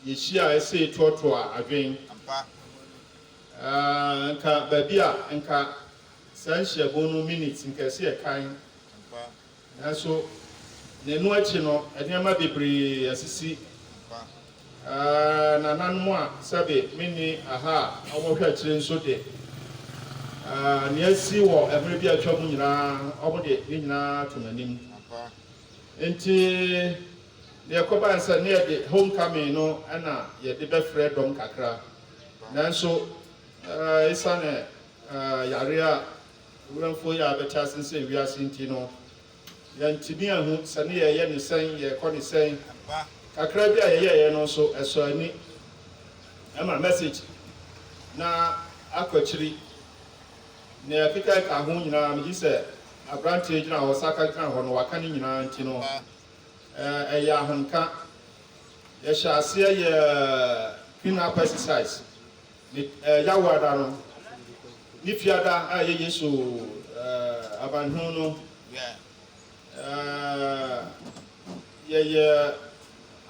Yɛhyia a ɛsɛ toatoa adwen. Nka baabi a nka saa nhyiamu no minutes nka ɛsɛ yɛkan, nanso n'anu akyi no, nneɛma bebree asisi. Nananom a sɛbe menni aha a wɔhwɛ akyire nso de, nea asi wɔ mmerɛ bi a atwa mu nyinaa, wɔde ne nyinaa to n'anim. Nti deɛ ɛkɔbaa sɛ ne yɛde homecoming no ɛna yɛde bɛfrɛ dɔm kakra, nanso ɛsiane yare a wuramfoɔ yi a bɛte asensɛn wiase nti no, yɛntumi ahu sɛ ne yɛyɛ ne sɛn, yɛkɔ ne sɛn. Kakra bi a yɛyɛeɛ no nso ɛsɔ ani ɛma message na akɔ akyiri. Nea ɛkeka ka ho nyinaa, megye sɛ aberanteɛ gyina hɔ, saka gyina hɔ no, waka ne nyinaa. Nti no ɛyɛ ahomka. Yɛhyɛ aseɛ yɛ clean up exercise ne Yawoada no ne Fiada a ɛyɛ Yesu abanhunu no. Yɛyɛ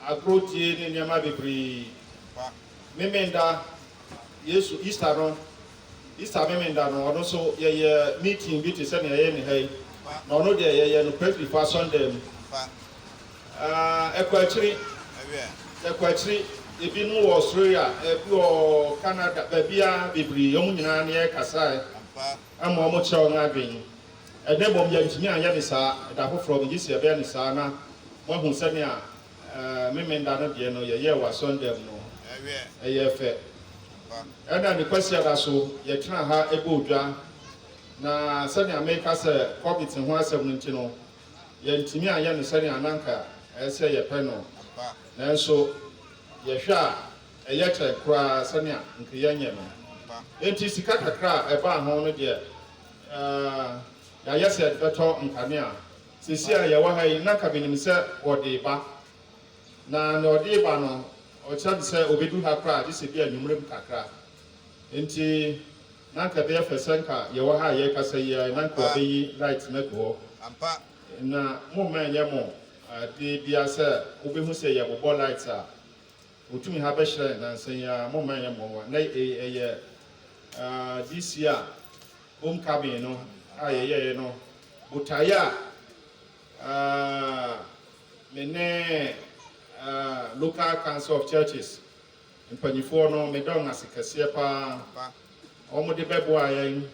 agorɔdie ne nneɛma bebree. Memenda, Yesu Easter no, Easter Memenda no, ɔno nso yɛyɛ meeting bi te sɛ nea ɛyɛ ne ha yi, na ɔno deɛ yɛyɛ no Presbyfo asɔndan mu. Ɛkɔ akyiri, ɛkɔ akyiri. Ebinom wɔ Australia, ebi wɔ Canada, baabiara bebree, wɔn nyinaa ne yɛkasae ama wɔn kyerɛ wɔn adwene. Ɛnɛ bɔm yɛntumi anyɛ ne saa. Ɛda foforɔ megye sɛ yɛbɛyɛ ne saa na moahu sɛnea Memenda no deɛ no yɛyɛɛ wɔ asɔndan mu no ɛyɛ fɛ. Ɛna ne Kwasiada so yɛtena ha ɛbɔ odwa, na sɛnea meka sɛ COVID ho asɛm no nti no, yɛntumi anyɛ no sɛnea nanka ɛyɛ sɛ yɛpɛ no, nanso yɛhwɛ a ɛyɛ kyɛn koraa sɛnea nka yɛnyɛ no. Enti sika kakra a ɛbaa ho no deɛ, yɛayɛ sɛ yɛde bɛtɔ nkanea. Sisi a yɛwɔ ha yi, na nka menim sɛ wɔde ba, na nea ɔde ba no, ɔkyerɛ me sɛ obɛdu ha koraa gye sɛ bi anwummerɛ mu kakra. Nti na nka ɛbɛyɛ fɛ sɛ nka yɛwɔ ha a yɛrekasa yi a, na nka wɔbɛyi light no agu hɔ. Na momma ɛnyɛ mo ade bia sɛ wobɛhu sɛ yɛbobɔ light a otumi ha bɛhyerɛn nansa yi a, momma ɛnyɛ mo nwa. Na ɛyɛ this year homecoming no a yɛyɛɛ no botaeɛ a me ne Local Council of Churches mpanyinfoɔ no, meda wɔn ase kɛseɛ paa, wɔn de bɛboa yɛn,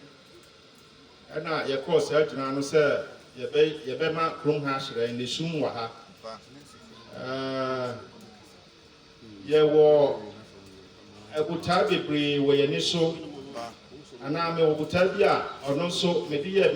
ɛna yɛkɔɔ saa gyina no sɛ yɛbɛma kurom ha ahyerɛn na esum wɔ ha. Yɛwɔ botae bebree wɔ yɛn ani so, anaa mewɔ botae bi a ɔno nso mede yɛ.